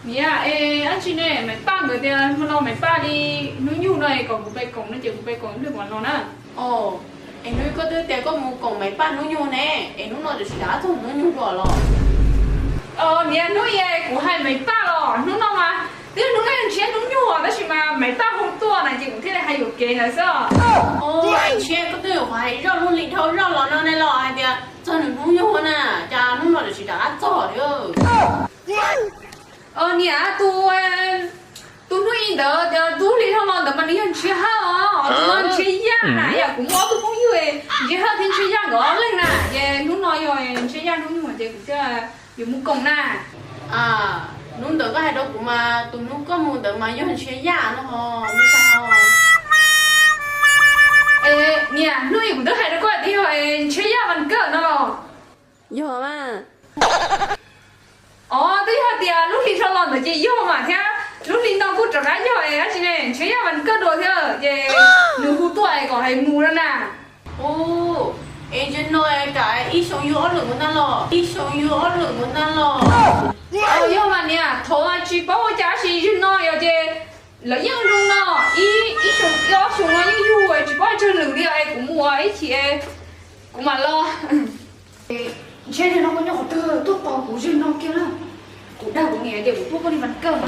Niam, es dab tsi ne, Maiv Paj nkawd tias hmo no Maiv Paj li hnub nyoog no es kom kuv pais koom no ces kuv pais koom ib pliag kuv mam los na. Es hnub koj twb tias koj mus koom Maiv Paj hnub nyoog ne, es hnub no tam sim rov qab txog hnub nyoog dua los? Niam, hnub i kuv hais Maiv Paj los hnub no mas twb hnub no ntshe hnub nyoog tab sis mas Maiv Paj hu tuaj na ces kuv thiaj li hais yuam kev ntawd xwb. Ntshe koj twb yuav hais zoj lub hli dhau zoj los no ne los hais tias txog nws hnub nyoog na, cas hnub no tam sim rov qab txog li. Niam, tus, tus hnub i ntawd, tus hli dhau los ntawd mas nws yog Ntshiab Hawj os, tus no Ntshiab Yaj na, yam kuv muaj ob tug phooj ywg, Ntshiab Hawj thiab Ntshiab Yaj nkawd ob leeg na, ces hnub no yog Ntshiab Yaj hnub nyoog ces kuv thiaj yuav mus koom na. Hnub ntawd koj hais rau kuv mas tus hnub koj mus ntawd mas yog Ntshiab Yaj no ho, me ntxhais. Niam, hnub i kuv twb hais rau koj tias yog Ntshiab Yaj vas kawj no los? Yog mas. Os, twb yog tias lub hli dhau los ntawd ces yog mas thiab, lub hli no kuj rov qab yog es dab tsi ne, Ntshiab Yaj vas kawj dua thiab ces nws hu tuaj es kom hais mus no na. Ub, es ntsia no es kam ib xyoo yug ob leeg mus ntag los, ib xyoo yug ob leeg mus ntag los? Yog mas niam, thaum mas tsis paub ua cas tab sis zaum no yog ces lawv yeej zoo no, ib, ib xyoo ib ob xyoo no yeej yug, tsis paub tsawg lwm li es kuv mus ib chim kuv mam los. Ntshe zaum no koj nyob qhov twg tuaj tos kuv zaum no kiag na. Kuv dag kuv niam tias kuv tuaj koj li vas kawj na.